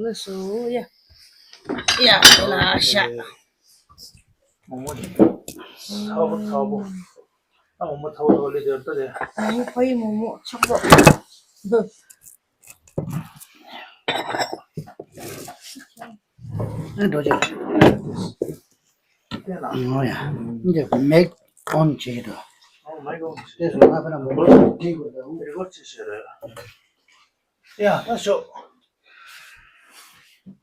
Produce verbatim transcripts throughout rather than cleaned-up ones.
ལགས་སོ། ཡ། ཡ། ལ་ཤ། མོག་མོག་ཚ་པོ་ཚ་པོ། ཨ་མོག་མོག་ཚ་པོ་ཚ་པོ་ལས་དེ་ལྟ་དེ། ཨ་ཕ་ཡི་མོག་མོག་ཆག་པོ། ཨ་འགྲོ་ཆེ། ཨོ་ཡ། འདི་མེག་ཨོན་བྱེད་ཀྱི་འདུག་ཨོ་མེག་ཨོན། དེ་སོང་ང་ཕ་ན་མོག་མོག་ཐེངས་དགོས་འདུག་རི་བོ་ཆེ་ཤོས་རེད། ཡ་ད་ཤོག་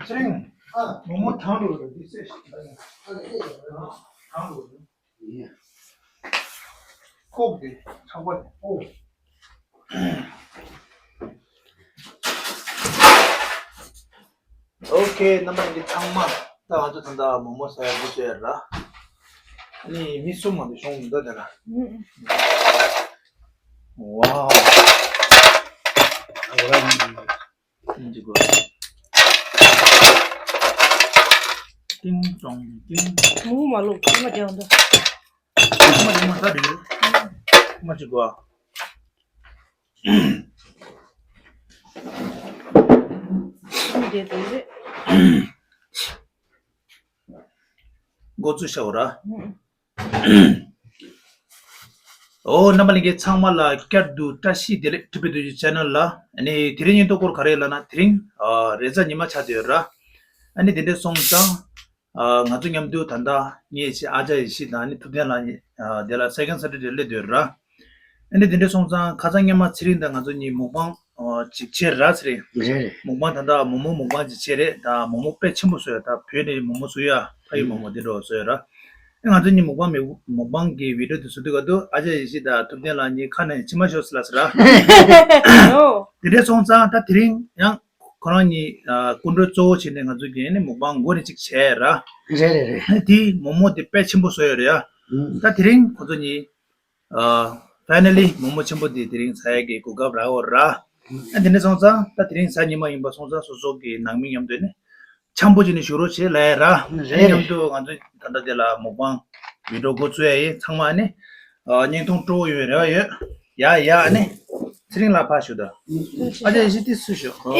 ཚེ་རིང་། ཨ་མོག་མོག་ཐང་འགྲོ་རེད། འདི་ཚེ་ཞིག་ཐང་འགྲོ་རེད། ཁོག་དེ་ཚགས་པ་དེ། ཨོ། ཨོ་ཁེ། རྣམ་པ་གཉིས་ཚང་མ་ད་ང་ཚོ་ད་ལྟ་མོག་མོག་ཟ་ཡག་འགོ་བཙུགས་ཡ་ར། ཨ་ནི་མི་གསུམ་མ་གཏོགས་ཤོང་མི་འདུག་དེ་ལ། ཝའོ། ཨ་འོ་ར། ཏིང་ཏིང་ཏོང་ཏིང་། མོག་མོག་མ་ལོག་ཅི་མ་རྒྱག་འདུག་མ་ཅི་མ་ད་དེ་མ་ཅི་གོ་ཨ་མི་དེ་དེ་རེད། འགོ་ཚུགས་ཤག་འོ་ར། ཨོ། རྣམ་པ་ལྷན་རྒྱས་ཚང་མ་ལ་བསྐྱར་དུ་བཀྲ་ཤིས་བདེ་ལེགས། ཁྲི་པའི་རྡོ་རྗེ་ཆེ་ནལ་ལ། ཨ་ནི་དེ་རིང་ཉིན་ཐོ་སྐོར་ག་རེ་ལབ་ན། དེ་རིང་ཨ་རེས་གཟའ་ཉི་མ་ཆགས་བསྡད་ཡོད་ར། ཨ་ནི་དེ་འདྲ་སོང་ཙང་ཨ་ང་ཚོ་མཉམ་དུ་ད་ལྟ་ངའི་ཆེ་ཨ་ཅག་ཡེ་ཤེས་དང་ཨ་ནི་ཐུབ་བསྟན་ལགས་གཉིས་ཨ་དེ་ལ་སེ་ཀེན་ཌ་སེ་ཊར་ཌེ་སླེབས་བསྡད་ཡོད་ར། ཨ་ནི་དེ་འདྲ་སོང་ཙང་ཁ་སང་སྔོན་མ་ཚེ་རིང་དང་ང་ཚོ་གཉིས་མུག་པང་ཨ་ཅིག་བྱས་ར། ཚེ་རིང་། རེད་རེད། མུག་པང་ད་ལྟ་མོག་མོག་མུག་པང་ཅིག་བྱས་རེད། ད་མོག་མོག་དཔེ་ཆེན་པོ་བཟོས་ཡོད། ད་བོད་ནས་མོག་མོག་བཟོ་ཡ། ཕ་ཡུལ་མོག་མོག་དེ་འདྲ་བཟོས་ཡོད་ར། ཨ་ང་ཚོ་གཉིས་མུག་པང་མི་མུག་པང་གི་བི་ཌིའོ་དེ་བཟོ་དུས་ག་དུས་ཨ་ཅག་ཡེ་ཤེས་དང་ཐུབ་བསྟན་ལགས་གཉིས་ཁ་ནས་མཆི་མ་ཤོར་སོང་ལབ་ཟེར་ར། ཨོ། དེ་འདྲ་སོང་ཙང་ད་དེ་རིང་ཡང་ཁོ་རང་གཉིས་ཨ་སྐུ་མགྲོན་གཙོ་བོ་བྱས་ནས་ང་ཚོ་གཉིས་ནི་མུག་པང་མགོ་ནས་ཅིག་བྱས་ར། རེད་རེད་རེད། ཨ་ནི་དེ་མོག་མོག་དེ་དཔེ་ཆེན་པོ་བཟོས་ཡོད་རེད་ཡ། ཨུ། ད་དེ་རིང་ཁོ་ཚོ་གཉིས། ཨ་ཕའི་ནལ་ལི་མོག་མོག་ཆེན་པོ་འདི་དེ་རིང་ཟ་ཡག་གི་གོ་སྐབས་རག་ཡོད་ར། ཨ་དེ་འདྲ་སོང་ཙང་ད་དེ་རིང་གཟའ་ཉི་མ་ཡིན་པ་སོང་ཙང་སོ་སོ་གི་ནང་མི་མཉམ་དུ་ནི་འཆམ་པོ་བྱས་ནས་བཞུགས་རོགས་བྱེད་ལབ་ཡ་ར། རེད། མཉམ་དུ་ང་ཚོ་ད་ལྟ་དེ་ལ་མུག་པང་བི་ཌིའོ་འགོ་བཙུགས་ཡ་ཡིན། ཚང་མ་ནི་ཨ་བརྙན་ཐུང་སྤྲོ་བོ་ཡོད་རེ་བ་ཡོད། ཡ་ཡ། ཨ་ནི་ཚེ་རིང་ལགས་ཕར་བཞུགས་དང་། ཨ་ཅག་ཡེ་ཤེས་དེ་ཚུར་བཞུགས།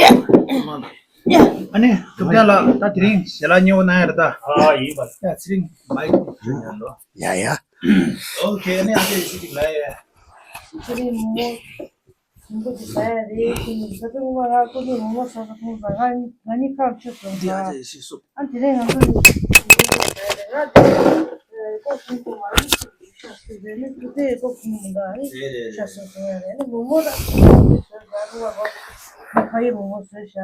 ཨ་ནི་ཐུབ་བསྟན་ལགས་ད་དེ་རིང་ཞལ་ལག་མཉེས་པོ་གནང་ཡ་རེད་ད། ཨ་ཡིན་པ། ཡ་ཚེ་རིང་མའིག་ཡ་ཡ། ཨོ་ཁེ། ཨ་ནི་ཨ་ཅག་ཡེ་ཤེས་ཅིག་ལབ་ཡ། ཚེ་རིང་མོག་མོག་ཆེན་པོ་ཅིག་ཟ་ཡ་རེད། ཁྱེད་ནི་ད་དུང་ང་རང་སྐུ་མདུན་མོག་མོག་ཟ་ས་མཐོང་ཙང་ང་ང་གཉིས་ཁ་ཆུ་སོང་ཙང་། ཨ་དེ་རིང་ང་ཚོ་ནི་ང་དེ་ལྐོག་གསུམ་དུ་མ་རེད་ཤག་ཟེར་ནས་དེ་ལྐོག་གསུམ་མི་འདུག་ཨ་ནི་ཤག་སོང་སོང་ཡ་རེད། ཨ་ནི་མོག་མོག་ལ་ཁ་ཡི་མོག་མོག་ཟོས་ཤག་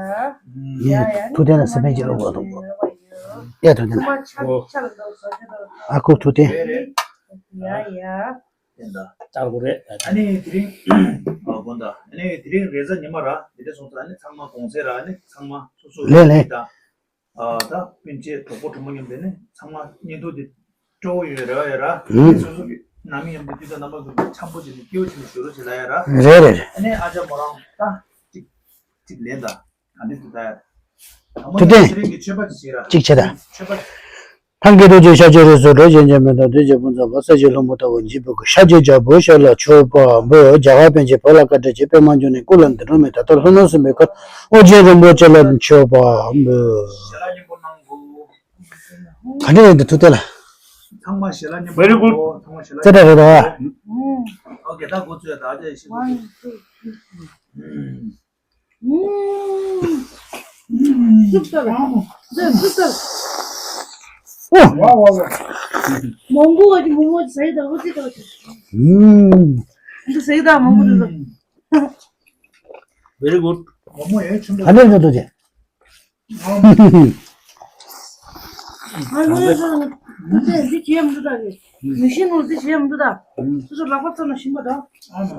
ཡ་ཡ། ཐུབ་བསྟན་ལ་སེམས་པའི་ཅི་ལོ་བ་དང་། ཡ་ཐུབ་བསྟན་ལ། ཨ་ཁུ་ཐུབ་བསྟན། ཡ་ཡ། ལྟར་དགོས་རེད། ཨ་ནི་དེ་རིང་། ཨ་དགོངས་དག་ཨ་ནི་དེ་རིང་རེས་གཟའ་ཉི་མ་ར། དེ་འདྲ་སོང་ཙང་ཨ་ནི་ཚང་མ་དགོང་ཟས་ར། ཨ་ནི་ཚང་མ་སོ་སོ་ལས་ལས། ད་ཨ་ད་སྤུན་མཆེད་གྲོགས་པོ་གྲོགས་མོ་མཉམ་དུ་ནི་ཚང་མ་བརྙན་ཐུང་དེ་སྤྲོ་བོ་ཡོད་རེ་བ་ཡོད་ར། ཨུ། སོ་སོ་གི་ནང་མི་མཉམ་དུ་དུས་དང་རྣམ་པ་ཀུན་ཏུ་འཆམ་པོ་བྱས་ནས་སྐྱིད་པོ་བྱས་ནས་བཞུགས་རོགས་བྱེད་ལབ་ཡ་ར། རེད་རེད་རེད། ཨ་ནི་ཨ་ཅག་མོ་རང་ད་ཅིག་ཅིག་ལེན་ད། ཨ་ནི་དེ་ད་ཡ། དང་པོ་ཐུབ་བསྟན། ཚེ་རིང་གི་མཆོད་པ་ཅིག་བྱེད་ར། ཅིག་བྱེད་ད། མཆོད་པ། ཐང་གི་རྡོ་རྗེ་ཤཱཀྱའི་རིགས་སུ་འགྲོ། གཞན་གྱིས་མི་ཐུབ་བདུད་ཀྱི་དཔུང་ཚོགས་པ། ས་གཞི་ལྷུན་པོ་ལྟ་བུར་འཇིགས་པའི་སྐུ། ཤཱཀྱའི་རྒྱལ་པོ་ཤཱཀྱ་ལ་མཆོད་པ་འབུལ། རྒྱ་གར་པཎ་ཆེན་བོད་ལ་བཀའ་དྲིན་ཆེ། པདྨ་འབྱུང་གནས་སྐུ་ལ་འདི་འགྲོ་མེད། ད་ལྟ་ལྷོ་ནུབ་སྲིན་པོའི་ཁར་ཨོ་རྒྱན་རིན་པོ་ཆེ་ལ་མཆོད་པ་འབུལ། ག་འདྲ་ཡིན་འདུག་ཐུབ་བསྟན་ལགས། ཚང་མ་ཞལ་ལག་མཉམ་པོ། Very good. ཚང་མ་ཞལ་ལག་རྩེ་གྲས་རེད་པ། ཨོ་དགེ་ད་འགོ་ཚུགས་ཡ། ད་ཨ་ཅག་ཡེ་ཤེས་འགོ་ཚུགས། ཨུམ། ཨུམ། སུབ་ལྟ་ལ། འདི་སུབ་ལྟ་ལ། ཨོ། ཝ་ཝ་ཝ། མང་པོ་བ་ཅིག་མོག་མོག་ཟ་ཡི་ད་འོ་ཙི་ལྟ་བ་ཅིག་ཨུམ། འདི་ཟ་ཡི་ད་མང་པོ་འདི་ལ། Very good. མོག་མོག་ཡོད་ཆུང་དུ། ཨ་ནི་འདི་འདུག་ཅེ། ཨ་ནི་འདི་འདི་བྱེད་མི་འདུག་ད་གི་མི་ཤེས་ནོར་འདི་བྱེད་མི་འདུག་ད། སོ་སོ་ལག་པ་ཙམ་ལ་ཤིང་པ་ད། ཨ་མ།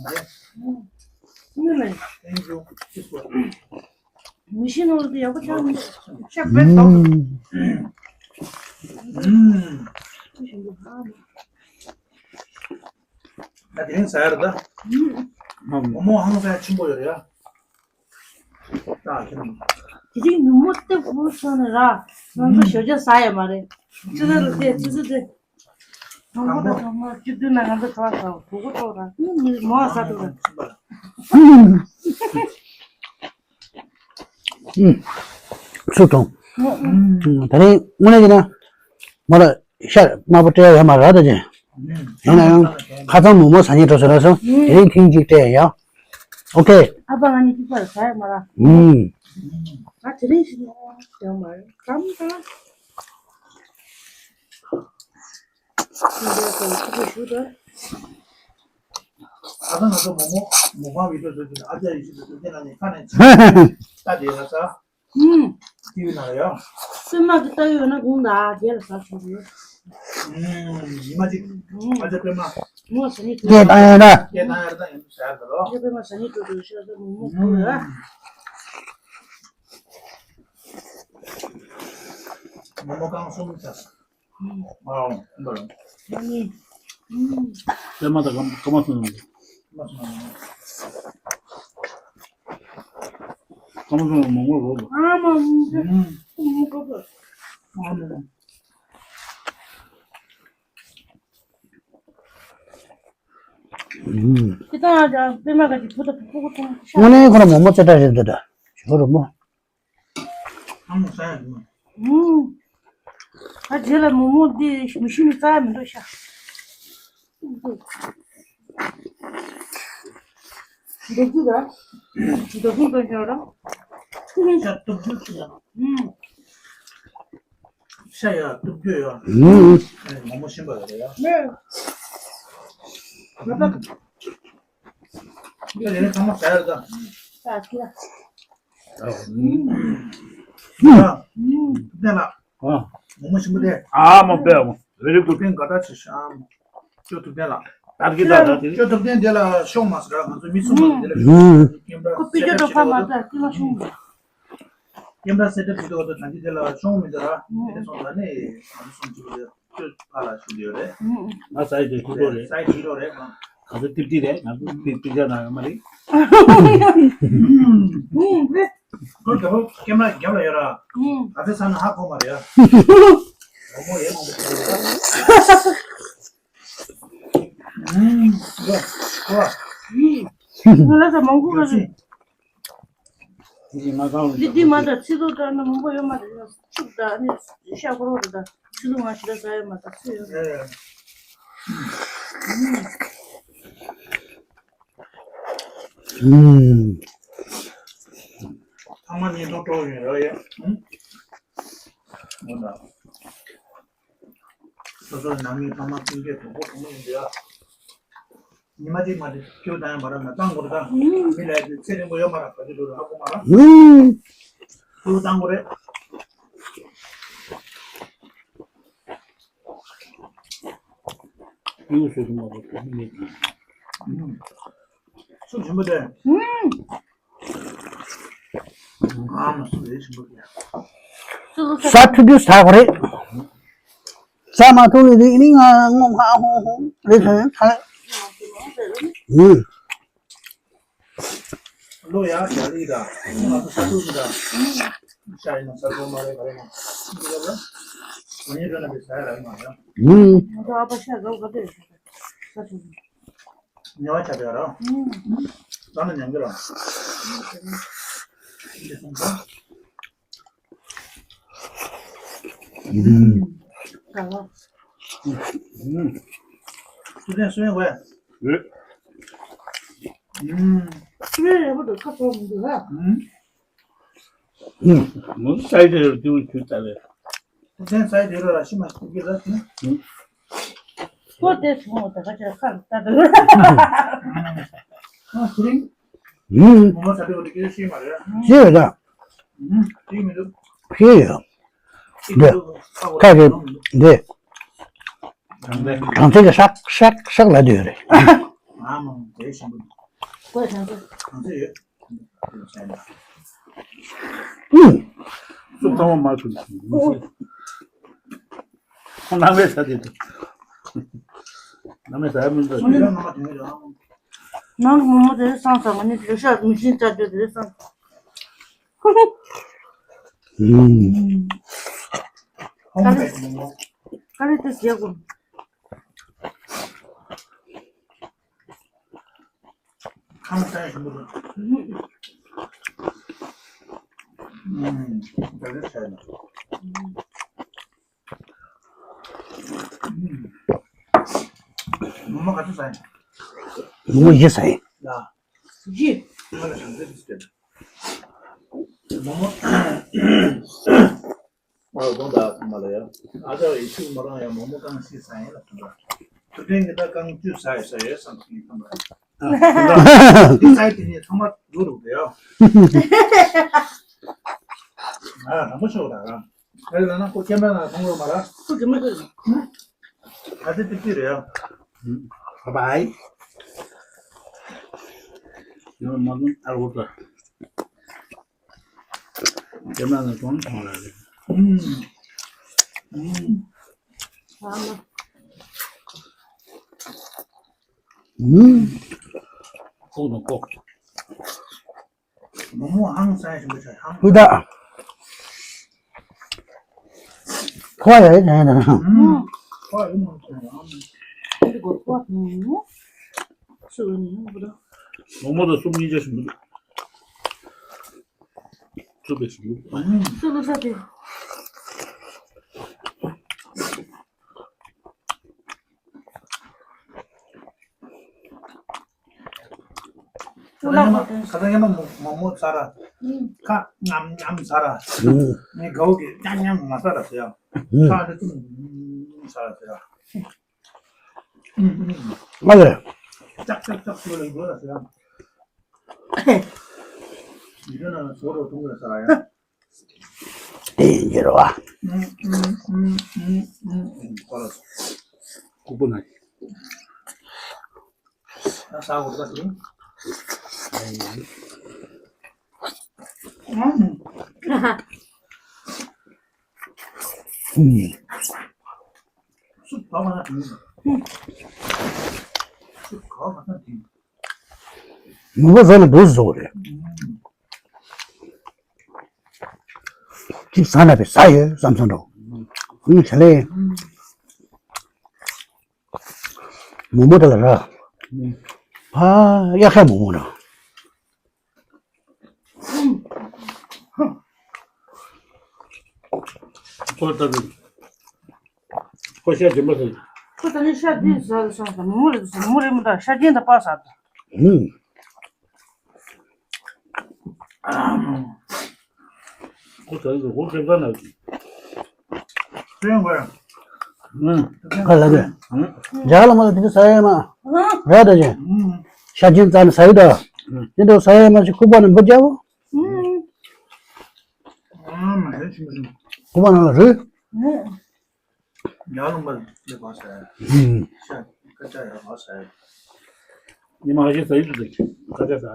ཨ་མ། མི་ཤེས་ནོར་དེ་ཡག་པོ་ཆགས་མི་འདུག་ཤ་བེད་དོག་ད་དེ་རིང་ཟ་ཡ་རེད་ད། མོག་མོག་ཧང་སང་ཆེན་པོ་ཡོད་རེད་ཡ། ད་དེ་རིང་། དེ་རིང་ནུབ་མོ་སྟེ་བུ་སོང་ནས་ར། ང་ཚོ་ཞོ་ཇ་ཟ་ཡ་མ་རེད། ཅི་ཟེར་རེད་དེ་ཅི་ཟེར་དེ། དང་པོ་དང་ཐོག་མར་སྤྱི་མཐུན་ན་ང་ཚོ་ག་བ་ཟ་བ་གོ་གོ་ཏོག་ར་མི་མོ་ཟ་ཏོག་ར། སུ་དང་། ད་རིང་དངོས་གནས་ཀྱི་ན་མོ་ལ་ཤ་དམར་པོ་སྤྲད་ཡ་ཡོད་མ་རེད་ད་ཅེ། ཡིན་ན་ཡང་ཁ་ཚང་མོ་མོ་ཟ་ཉེ་འགྲོ་ཟེར་ལ་སོང་དེ་རིང་ཐེངས་གཅིག་སྤྲད་ཡ་ཡ། ཨོ་ཁེ། ཨ་ཕ་ང་གཉིས་གཅིག་པར་ཟ་ཡ་མ་ར། ང་དེ་རིང་ཞིག་ཡོང་མ་རེད་གམ་ད། ཁ་སང་ང་ཚོ་མོག་མོག་མོག་པང་བི་ཌིའོ་བཟོས་དུས་ཨ་ཅག་ཡེ་ཤེས་ཀྱི་དུས་ཆེན་ནང་ནས་ཁ་ནས་ད་དེ་ལ་ས། ཨུམ། ཏི་ཝི་ནང་ལ་ཡོད། པད་མ་གི་ལྟ་ཡོད་ན་དགུང་ལ་རྒྱལ་ལ་ཟ་ཆོག་གི། ཨུམ། ཉི་མ་གཅིག་ཨུམ། ཨ་ཅག་པད་མ། ངོ་ཟ་ནི་དུས། སྐད་བཏང་ཡོད་ན། སྐད་བཏང་ཡོད་ད་ཡིན་ཟེར་ད་ལོ། ཨ་ཅག་པད་མ་ཟ་ནི་དུས་དུས་ཤ་ཟ་མོག་མོག་གོ་ལ། མོག་མོག་གང་སོང་ཟ། པད་མ་དང་ཀརྨ་ཀརྨ་སོང་། ཀརྨ་སོང་མོག་མོག་རོ། དངོས་གནས་ཁོ་རང་མོག་མོག་རྩེ་གྲས་རེད་འདུག་ད། ཞོ་རོ་མོ། ཨ་མོ་ས་ཡ་རེད་མོ། ཨུམ། ད་རྗེས་ལ་མོག་མོག་འདི་མི་ཤི་ནི་རྩ་ཡ་མི་འདུག་ཤ། འདུག་རྒྱུ་ར། འདུག་རྒྱུ་འདུག་ཤ་ར། ཤ་སྟུག་རྒྱུ་ཞིག་ལ། ཨུམ། ཤ་ཡ་སྟུག་རྒྱུ་ཡ། ཨུམ། ཨེ་མོག་མོག་ཤིན་པ་རེད་ཡ། ནེ། ང་ད། ཡ་ཡ་ཚང་མ་ཟ་ཡ་རེད་ད། ད་ཁྱི་ལ། ཨུམ། ཨུམ། ཨུམ། ཐུབ་བསྟན་ལགས། ཨ། མོག་མོག་ཞིམ་པོ་དེ། ཨ་མ་པས་མོ། very good། ཐུབ་བསྟན་དགའ་དྲག་ཆེ་ཤག་ཨ་མ། ཅོ་ཐུབ་བསྟན་ལགས། ད་གི་ད་ད་དེ། ཅོ་ཐུབ་བསྟན་དེ་ལ་ཤོག་མ་ཟེར་ང་ཚོ་མི་གསུམ་པ་དེ་ལ་ཤོག་ཁོ་པི་ཅོ་ཏོ་ཕ་མ་ད་ཀི་ལ་ཤོག་མ། ཀེམ་ར་སེ་ཊབ་བྱེད་དུས་ད་འདི་དེ་ལ་ཤོག་མི་ད་ར་དེ་ནས་སོང་ད་ནས་ང་ཚོ་གསུམ་གཅིག་པ་དེ་ཅོ་ཕ་ལ་ཞུ་གི་ཡོད་རེད། ང་ས་ཡི་དེ་ཐུག་རོགས་རེད། ས་ཡི་ཐུག་རོགས་རེད། ང་ཚོ་ཏིབ་ཏིབ་རེད། ང་ཚོ་ཏིབ་ཏིབ་ཆ་ན་ཡོད་མ་རེད། ཁོ་རྒྱབ་ཀེམ་ར་རྒྱབ་ལ་ཡོད་ར། ཨ་ཙི་ས་ན་ཧ་གོ་མ་རེད་ཡ། འོ་མོ་ཡེ་མོ་ཨུམ། ཨུམ། ང་ལ་ས་མང་པོ་ག་ཟིག་འདི་འདི་མ་ད་ཚིག་ཏོ་ད་ན་མང་པོ་ཡོད་མ་རེད། ཆུ་ད་ནི་ཤ་ཁོ་རོ་ད་ཚིག་ཏོ་ང་ཞིག་ད་ཟ་ཡོད་མ་ད་ཚིག་ཡོད། ཨུམ། ཐ་མ་ནི་ཏོག་ཏོག་ཡོད་ར་ཡ། ཨུམ། འོ་ད། སོ་སོའི་ནང་མི་ཕ་མ་སྤུན་མཆེད་གྲོགས་པོ་གྲོགས་མོ་ཡིན་དུས་ཨ། ཉི་མ་གཅིག་མ་གཏོགས་ཁྱེའུ་བཏང་ཡ་མ་རག་ན་བཏང་དགོས་རེད་ད། མི་ལ་ཡ་དུས་ཚེ་རིང་པོ་ཡོད་མ་རག་ག་ཚོད་འགྲོ་རུ་ཧ་གོ་མ་རག་ཁྱེའུ་བཏང་དགོས་རེད། ཁྱེའུ་ཟེར་གི་མ་རེད་ཁྱེའུ་མེད་གི། སུ་ཞིམ་པོ་དེ། ཨ་མ་སུ་རེད་ཞིམ་པོ་དེ། ས་ཐུ་དུ་ས་གོ་རེད། ས་མ་ཐུ་ནི་རིག་ནི་ང་ངོ་ཧ་ཧོ་ཧོ་རེད་ཧ་ཧ། ཨུ། ལོ་ཡ་ཞག་རི་ར། ང་ཚོ་ས་ཐུ་རི་ར། ཤ་ཡིན་ན་ས་ཐུ་མ་རེད་ག་རེ་ན། འདི་ག་ལ། ང་ཡི་ར་ན་བི་ས་ཡ་ར་ཡི་མ་ཡ། ཨུ། ང་ཚོ་ཨ་ཕ་ཤ་ཟ་ག་དེ་ས་ཐུ་རི། ཉེ་བ་ཆ་དེ་ར། ཨུ། ད་ནི་ཉམས་ཀྱི་ར། འདི་སོང་ཙང་། ཨུ། ག་ལ། ཨུ། སུ་ལྡན་སུ་ཡིན་བས། ཨུ། ཨུ། སུ་ལྡན་ཡག་པོ་འདུག་ཁ་ཚོར་མི་འདུག་ལ། ཨུ། ཨུ། མོ་སའི་ཌི་རུ་ཏུ་ཆུ་ལྟ་བས། སུ་ལྡན་སའི་ཌི་རུ་ལ་ཤི་མ་ཤི་གི་ལ་ཤི། ཨུ། ཁོ་དེ་བྱུང་བ་ད་ག་ཅིག་ཁ་ལ་ལྟ་འདུག་ཨ་སུ་རིང་། ཨུ། མོ་མོ་ས་ཏི་བ་ཏི་ཀི་ཤི་མ་རེད། ཤི་ཡོད་ད། ཤི་མི་འདུག་ཤི་ཡོད། འདི། ཁ་གི་འདི། གྲང་ཚད་ཀྱི་ཧྲག་ཧྲག་ཧྲག་ལབ་དུས་རེད། ཨ་མ་དེ་ཞིམ་པོ། ཁོས་གྲང་ཚད། གྲང་ཚད་ཡོད། ཨུ། སུ་ཚང་མ་མ་ཐུབ། ཁོ་ནང་མེད་ས་དེ། ནང་མེད་ས་མི་འདུག་ནང་མོ་མོ་དེ་སང་སང་ང་ནི་དེ་ཤ་མི་ཤིན་ཙག་དེ་དེ་སང་། ཨུམ། ཀ་རི་ཀ་རི་དེ་བྱེད་དགོས། ཁམས་བཟང་ཞིམ་པོ་འདུག་ཨུམ། ད་རེས་བྱས་ན། ཨུམ། མོག་མོག་ག་ཚོད་ཟ་ཡིན། མོག་མོག་བཞི་ཟ་ཡིན། ལ། བཞི། ང་ལ་བྱང་ཚད་དུ་སྟེར། མོག་མོག་ཨ་དགོངས་དག་ཚང་མ་ལ་ཡ། ཨ་ཅག་ཡེ་ཤུ་མ་རང་ཡ་མོག་མོག་རྐང་བཞི་ཟ་ཡིན་ལ་དུ་འདྲ། དུ་ལྡན་གྱི་ད་རྐང་བཅུ་ཟ་ཡི་ཟ་ཡོད་བསམ་གྱི་ཡིན་ཐམ་པ། འདི་ཟ་ཡི་དེ་ནས་ཚང་མ་ལུ་རུ་དེ་ཡ། ང་རང་པོ་ཤོག་ད་རང་། ཨེ་ལ་ན་ཁོ་སྐྱེ་མེད་ན་མཐོང་རོགས་མ་ར། ཁོ་སྐྱེ་མེད་ཁོ། ཨ་ཙི་ཏི་ཏི་རེད་ཡ། བྷའི་བྷའི། ཡང་མ་གཏོང་ཨ་རོ་ད། རྒྱ་ནག་ནས་གོང་གོང་ལ་རེད། ཨུམ། ཨུམ། ཨུམ། ལྐོག་དང་ལྐོག་མོག་མོག་ཧང་སང་ཞིམ་པོ་ཆགས་ཧང་། ཧུ་ད། ཁོ་ཡ་ཡ་ཡ་ཡ། ཨུམ། ཁོ་ཡ་ཡ་མང་ཆེ་ཡང་། འདི་གོ་ཁོ་ཐུང་ངུ། སུ་ནི་ཧུ་ད། མོག་མོག་དང་སུམ་གཉིས་ཆ་ཞིམ་པོ་འདུག་བཙོས་པའི་ཞིམ་པོ། ཨུམ། སུ་ལུག་ས་དེ། ཁ་ལག་མ་ཁ་ལག་མ་མོག་མོག་ཟ་ར། ཁ་ཉམ་ཉམ་ཟ་ར། ངའི་དགའ་བོ་གིས་ཉམ་ཉམ་མ་ཟ་ར་ཟེར་ཡ། ཁ་ལ་ཙུམ་ཟ་ར་ཟེར་ཡ། ཨ་ལེ། ལྕག་ལྕག་ལྕག་ཞུ་ལ་འགྲོ་ལ་ཟེར་ཡ། ཡིན་ན་ཟོ་རོ་ཐུང་ལ་ཟ་ཡ། དེ་ཡིན་གྱི་རེད་བ། ཁོག་པ་ན། ད་ཟ་འོ་ད་དེ། སུབ་ག་བ་ན་དེ། སུབ་ག་བ་ན་དེ། ནུ་བོ་ཟ་ལ་འདུག་བཟོ་རེད། ཅིག་ཟ་ན་བས་ཟ་ཡོད་བསམ་སོང་འགྲོ། ཨུ་བྱ་ལེ། མོག་མོག་དེ་ལ་ར། ཕ་གཡག་ཤ་མོག་མོག་ར། ཁོ་ལྟ་བུ། ཁོ་ཤ་སྦྱིན་པ་ཟེར། ཁོ་ད་ནི་ཤ་འདི་ཟ་ཟ་ཟ་མོ་རེད་ཟ་མོ་རེད་མོ་ད་ཤ་སྦྱིན་ད་པ་ཟ་ད། ཧུམ། ཁོ་ད་ནི་ཧོ་ཁེ་ད་ན། སྟོན་དགོས། ཧུམ། ཁ་ལ་དེ། ཧུམ། རྒྱ་ལ་མ་ལ་དེ་ཚོ་ཟ་ཡ་མ། ར་ད་ཅན། ཧུམ། ཤ་སྦྱིན་ཙམ་ཟ་ཡི་ད། ཧུམ། དེ་འདྲ་ཟ་ཡ་མ་ཞིག་ཁུག་པ་ནས་འབུ་རྒྱག་གོ། ཨ་མ་ཧེ་ཤི་མི་ཤི། ཁུག་པ་ནང་ལ་རུལ། ཡར་ལུང་པ་ལས་བ་ཟེར། ཤ་ཀ་ཅག་ཡར་བ་ཟེར། ཉི་མ་ཧ་ཤི་ཟ་ཡི་འདུག་ཀ་ཅག་ཟ། ཨ་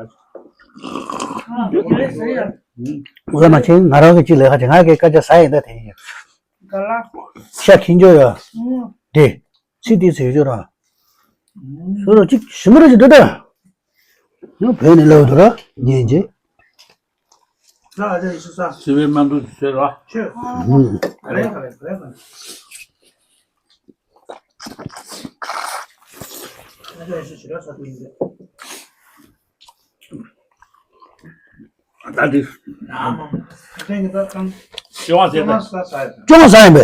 ཡོད་རེད་ཟེར་ཡ། ཨུ་ལ་མ་ཆེན་ང་རང་གི་ཅི་ལས་ཁ་ཅིག་ང་གི་ཀ་ཅག་ཟ་ཡི་འདི་དེ་ཡིན། ག་ལ། ཤ་ཁྱིན་ཇོ་ཡ། ཨུ། དེ། ཚིག་དེ་ཟེར་ཡོད་ར། སོ་ར་ཅིག་ཞིམ་པོ་ར་ཅིག་འདུག་ད། ཡང་བོད་ནས་ལབ་འདུག་ར་ཉན་རྗེས། ས་ཨ་ཅག་ཡེ་ཤེས་ས། སི་བའི་སྨན་འདུག་ཟེར་ར། ཆོས། ཨུ། ག་རེ་ག་རེ་ག་རེ་ག་རེ། ཨ་ཅག་ཡེ་ཤེས་ཞེ་དྲག་ས་འདུག་ཡིན་ཏེ། ད་འདི། ཨ་མ། ཨ་ཅག་གི་ད་ཁང་། ཅོ་ང་ཟེར་ད། ཅོ་ང་ས་ས་ཡ། ཅོ་ང་ས་ཡིན་པས།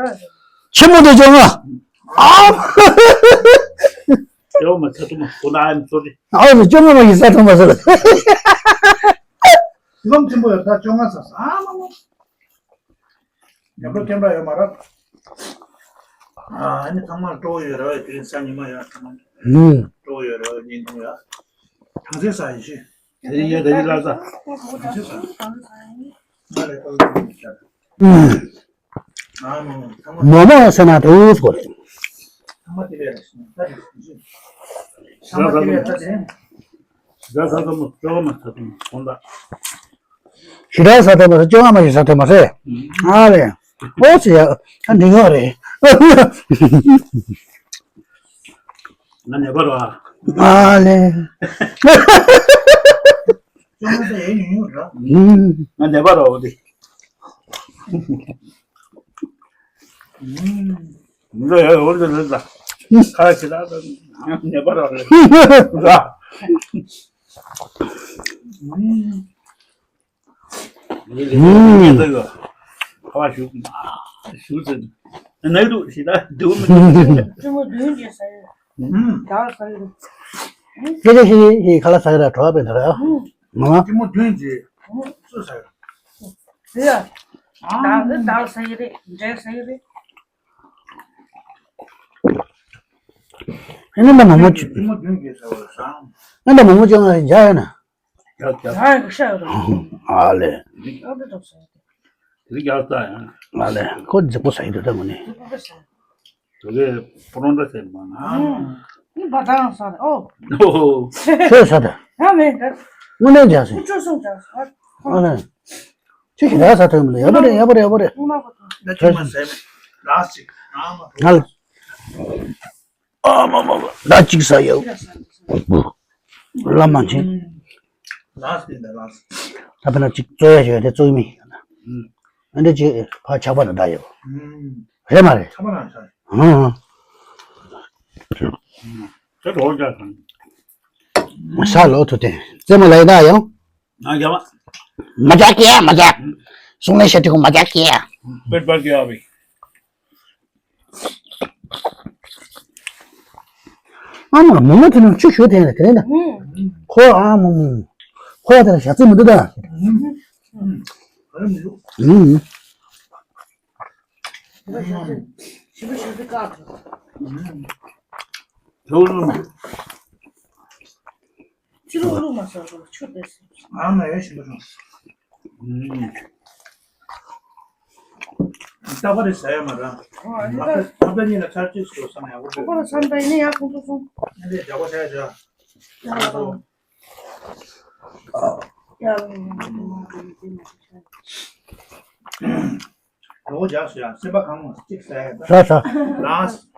ཨུ། ཆེན་མོ་དེ་ཅོ་ང་། ཨ། ཅོ་ང་མ་ཚ་ཐུ་མ་ཁོ་ན་ཨ་མ་ཚོ་རེ། ཨ་ཅོ་ང་མ་ཡི་ས་ཐུ་མ་ཟེར། ལམ་ཆེན་པོ་ཡོད་ད་ཅོ་ང་ས་ས་ཨ་མ་མ། ཉམས་རོ་སྐྱེན་པ་ཡོད་མ་རེད། ཨ་ནི་ཚང་མ་སྤྲོ་བོ་ཡོད་རེད་བ་དེ་རིང་ས་ཉི་མ་ཡོད་ཚང་མ། ཨུ། སྤྲོ་བོ་ཡོད་རེད་བ་ཉིན་གུང་ཡོད། དང་ཚེ་ས་ཡི་ཤི། དེ་རིང་ཡོད་དེ་རིང་ལ་ས། དང་ཚེ་ས། ང་ལས་ཏོག་ཙམ་ཡོད་ཤག་ཨུ། ཨ་མ་ཚང་མ། མོ་མོ་ཟེར་ན་དེ་འུ་སྐོར་རེད། ཚང་མ་དེ་ལས་རེད་ཤི་ན་ད་དེ་ཤི། ཚང་མ་དེ་ལས་ད་དེ། ཟ་ས་ཚང་མ་སྤྲོ་བོ་མ་ས་ཚང་མ་ཁོང་ད། ཞེ་དྲག་ཟ་ཐུབ་མ་ཟེར། ཅོ་ང་མ་ཞིག་ཟ་ཐུབ་མ་ཟེར། ཨ་རེད། ཨོ་ཙི་ཡ། ཨ་འདི་ཡོད་རེད། ང་ནད་པ་རོ། ཨ་ལེ། ཅོ་ང་ཟ་ཡས་ཉུང་ཉུང་ར། ང་ནད་པ་རོ་འོ་དེ། མི་འགྲོ་ཡ་འོ་དེ་རེད་ད། ཁ་ཞེ་དྲག་ད་ནད་པ་རོ་རེད་ད། ངའི་ལས་ཀ་ཉན་ད་ཡོད། ཁ་བ་ཞུ། ཞུ་ཟེར། ནག་འདུག་ཞེ་དྲག་འདུག་མི་འདུག་ཅི་མོ་བདུན་གྱིས་ཟ་ཡོད། ཨུམ། ད་ཟ་ཡོད། སྐད་ཆ་ཤེས་ཤེས་ཁ་ལག་ཟ་གི་ར་གྲོགས་པའི་འདི་ར། ཨུམ། མ། ཅི་མོ་བདུན་གྱིས་སུ་ཟ་ཡོད། ཟེར་ཡ། ད་ཟ་ཡི་རེད། འབྲས་ཟ་ཡི་རེད། ཨ་ནི་ད་མོག་མོག་ཅིག་ཅི་མོ་བདུན་གྱིས་ཟ་བར་བཟང་། ཨ་ནི་ད་མོག་མོག་ཅིག་ང་འཇག་ཡོད་ན། རྒྱག་རྒྱག་ང་ཡི་ཤ་ཡོད་རེད། ཨ་ལེ། ཨ་ཏི་ཏོག་ཟ་ཡི་རེད། དེ་རྒྱག་ས་ཡང་། ཨ་ལེ། ཁོ་རྫིག་པོ་ཟ་ཡི་འདུག་ད་ངོ་ནས། རྫིག་པོ་ཟ་ཡི། དེ་གའི་ཕོ་རོང་འདྲ་ཟེར་མ་ན། ཨུམ། ཨུམ། བ་དང་ཟ་རེད། ཨོ། ཨོ། ཁྱོད་ཟ་ད། ཡང་མེད་ད། དངོས་གནས་འཇག་ཟེར། ཁོ་ཚོ་སོང་འཇག་ཟ། ཨ་ལེ། ཁྱོད་ཞིག་ལ་ཟ་ཐུབ་མི་ལ་ཡག་པོ་རེད། ཡག་པོ་རེད། ཡག་པོ་རེད། ཨུ་མ་པོ་ཏོ། ད་ཅིག་མ་ཟ་མེད། ལགས་ཅིག་ཨ་མ་ཏོ། ང་ལ། ཨ་མ་མ་མ་ད་ཅིག་ཟ་ཡག་ཅིག་ཟ་ཟ། ལ་མ་ཆེ། ལགས་ཏེ་ད་ལགས། ད་དཔེར་ན་ཅིག་བཙོ་ཡག་ཞིག་ཡོད་དེ་བཙོ་གི་མི། ཨ་འདྲ་ཅིག་ཕར་ཆག་པ་ན་ད་ཡོད། རེད་མ་རེད། ཆག་པ་ན་ས། ཧང་། ད་རོགས་རྒྱག་དང་། ས་ལོག་ཐུབ་དེ་རྩེད་མོ་ལ་ཡི་ད་ཡང་། ང་རྒྱབ། མ་རྒྱག་གི་ཡ་མ་རྒྱག་གསུང་ལས་བཤད་དུས་ཁོ་མ་རྒྱག་གི་ཡ། པེར་པར་གི་ཡ་བི། ཨ་མ་མོ་མོ་དེ་ནང་ཆུ་ཞོ་དེ་ནས་དེ་ནས་ན། ཁོ་ཨ་མོ་མོ། ཁོ་དེ་ལ་ཞག་རྩི་མི་འདུག་ད། ཞིབ་པ་ཞིབ་པ་བཀག་ཐུགས་ལུང་། ཕྱི་ལོགས་བླུགས་མ་ཟ་རོགས་ཆུ་དེ་ཟེར། ཨ་མ་ཡོད་ཞིམ་པོ་བྱུང་། རྟག་པར་ཟ་ཡ་མ་ར། ཨ་ནི་ད། ཐབ་ལ་གཉིས་ལ་ཚར་གཅིག་སོ་བསམ་ཡག་པོ་ཐབ་ལ་ཚར་འདྲ་ཡིན་ན་ཡག་ཁོང་ཚོ་སོང་། ཨ་ནི་རྒྱག་པ་བྱ་ཡ་བྱ། ཡག་པོ། ཡག་པོ། རོགས་རྒྱག་ཞུ་ཡ། སེམས་པ་གང་མང་གཅིག་ཟ་ཡ་ད། ཟ་ཟ། ལགས།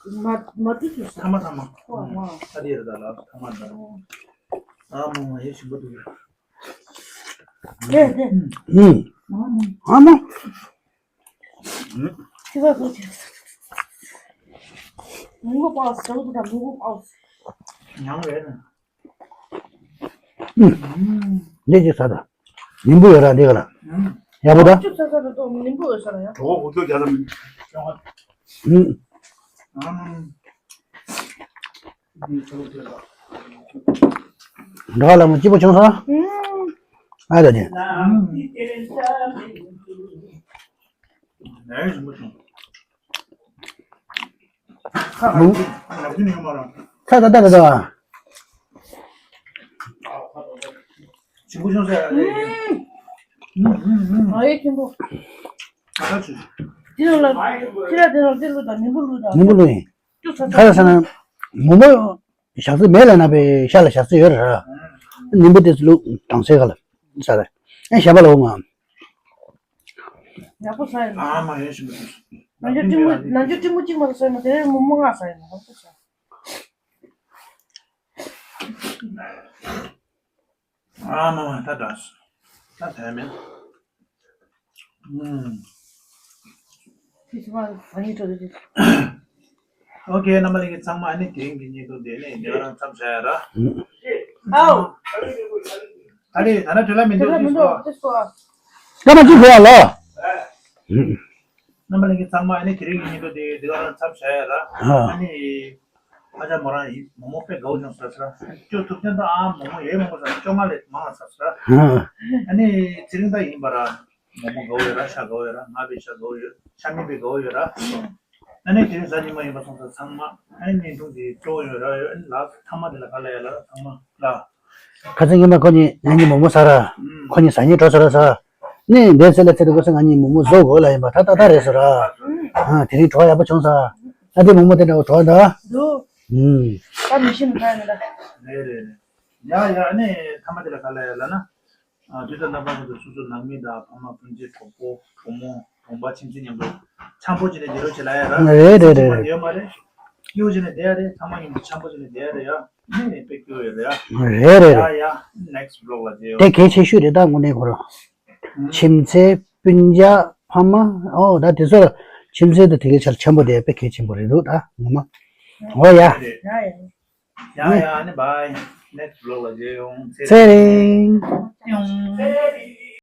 མ་མ་དུས་དུས་ཟ། ཐ་མ་ཐ་མ། ཨོ་མ། ཨ་དེ་རེད་ད་ལགས། ཐ་མ་ད། ཨ་མ་མ་ཡེ་ཞིམ་པོ་འདུག་དེ་དེ། ཨུམ། ཨ་མ། ཁྱི་ཕག་ཁྱི་ཕག་མི་མགོ་པའོ་ཟེར་བ་དང་མི་མགོ་པའོ། ཉང་རེད་ན། འདི་ཅིག་ཟ་ད། ཉིན་པོ་ཡོད་ར་འདི་ག་ལ། ཡག་པོ་ད། ཅིག་ཟ་ཟ་ར་ཏོ་ཉིན་པོ་ཡོད་ས་ར་ཡ། གྲོགས་འུ་ཚོ་རྒྱ་ལ་མིན། འགྲོ་བ་ལ་མ་སྐྱིད་པོ་བྱུང་སོང་། ཨ་ད་ཅི། ཁ་ཁ་ཁ་ཁ་ཁ། ཞིམ་པོ་བྱུང་ཟེར་ཡ་རེད། ཨ་ཡེ་ཁྱིམ་པོ། ཁ་ཁ་ཆུ། དེ་ནང་ལ་ཁྱི་ར་དེ་ནང་དེ་ལུ་དང་མི་འབུ་ལུ་དང་། མི་འབུ་ལུ་ཡིན། ཁ་ཁ་ས་ན་མོ་མོ་ཞག་རྩི་མེད་ལ་ན་པའི་ཤ་ལ་ཞག་རྩི་ཡོད་ར། མི་འབུ་དེ་ལུ་དང་སེ་ག་ལ་ས་ར། ཨེ་ཞབས་པ་ལ་འོ་ང་། ཡག་པོ་ཟ་ཡིན། ཨ་མ་ཡོད་ཞིམ་པོ། ནང་ཆུ་སྤྲིན་མོ་ནང་ཆུ་སྤྲིན་མོ་གཅིག་མ་ཟ་ཡིན། ནང་ཆུ་ཟ་ཡིན། ཡག་པོ་ཟ། ཨ་མ་མ་ད་དྲག་ད་ད་མེད། ཨུམ། ཁྱི་ཕག་ཨ་ནི་ཁྲོ་དེ། ཨོ་ཀེ། རྣམ་པ་ལྷན་རྒྱས་ཚང་མ་ཨ་ནི་དེ་རིང་གི་བརྙན་ཐུང་དེ་ནས་འདི་ག་རང་མཚམས་བཞག་ཡ་ར། ཨའོ། ཨ་རེ་ད་ནི་དྲི་ལ་མི་འདུག་དྲི་ལ་མི་འདུག་དེ་སོ། སྐར་མ་གཅིག་གོ་ཡ་ལ། རྣམ་པ་ལྷན་རྒྱས་ཚང་མ་ཨ་ནི་དེ་རིང་གི་བརྙན་ཐུང་དེ་འདི་ག་རང་མཚམས་བཞག་ཡ་ར། ཨ་ནི། ཨ་ཅག་མོ་རང་ཡིན། མོ་མོ་དཔེ་དགའ་བོ་བྱུང་ཟེར་ཟེར། སྐྱོ་ཐུབ་ཅན་དང་ཨ་མོ་མོ་ཡོད་མང་པོ་ཟེར། བཅོ་ལྔ་ལས་མང་ལ་ཟེར་ཟེར། ཨ་ནི་ཚེ་རིང་ད་ཡིན་པ་ར། མོ་མོ་དགའ་བོ་ཡོད་ར། ཤ་དགའ་བོ་ཡོད་ར། ང་བའི་ཤ་དགའ་བོ་ཡོད། ཤ་མི་བའི་དགའ་བོ་ཡོད་ར། ཨ་ནི་དེ་རིང་གཟའ་ཉི་མ་ཡིན་པ་སོང་ཙང་ཚང་མ་ཨ་ནི་བརྙན་ཐུང་དེ་སྤྲོ་བོ་ཡོད་ར་ཡོད། ཨ་ནི་ལགས་ཐ་མ་དེ་ལ་ག་ལ་ཡ་ལ་ཚང་མ་ལ། ཁ་སང་ཉི་མ་ཁོ་གཉིས་ང་གཉིས་མོག་མོག་ཟ་ར། ཁོ་གཉིས་ཟ་སྙིང་བྲོ་ཟ་ར་ཟ། ནི་འདས་ཚེ་ལ་ཚེ་རིང་ཁོ་ཚོ་ང་གཉིས་མོག་མོག་བཟོ་དགོས་ལ་ཡིན་པ་ད་ད་ད་རེད་ཟེར་ར། ཨ་དེ་རིང་བྲོ་བ་ཡག་པོ་བྱུང་ས། ཨ་དེ་མོག་མོག་དེ་འདྲ་བོ་བྲོ་བ་འདུག་ད་མི་ཤེས་མི་ཁ་ཡིན་ད། རེད་རེད་རེད། ཡ་ཡ་ནི་ཐ་མ་དེ་ལ་ག་ལ་ཡ་ལ་ན། དུས་དང་རྣམ་པ་ཀུན་ཏུ་སོ་སོ་ནང་མི་དང་ཕ་མ་སྤུན་མཆེད་གྲོགས་པོ་གྲོགས་མོ་གྲོང་པ་ཁྱིམ་མཚེས་མཉམ་དུ་འཆམ་པོ་བྱས་ནས་བསྡད་རོགས་བྱེད་ལ་ཡ་ར། རེད་རེད་རེད་རེད། ཡོད་མ་རེད། སྐྱིད་པོ་བྱས་ནས་བསྡད་ཡ་རེད། ཚང་མ་མཉམ་དུ་འཆམ་པོ་བྱས་ནས་བསྡད་ཡ་རེད་ཡ། ནི་ནི་དཔེ་སྐྱིད་པོ་ཡོད་རེད་ཡ། རེད་རེད་རེད། ཡ་ཡ། next vlog ལ་མཇལ་ཡོང་། དེ་གལ་ཆེ་ཤོས་རེད་ད་དངོས་གནས་ཁོ་རང་། ཁྱིམ་མཚེས་སྤུན་ཀྱག་ཕ་མ་ཨོ་ད་དེ་ཚོ་ལ་ཁྱིམ་མཚེས་དང་དེ་གའི་ཆར་འཆམ་པོ་བསྡད་དཔེ་གལ་ཆེན་པོ་རེད་འདུག་ད་ངོ་མ། ཨོ་ཡ། ཡ་ཡ། ཡ་ཡ་ནི་bye། next vlog ལ་མཇལ་ཡོང་། ཚེ་རིང་།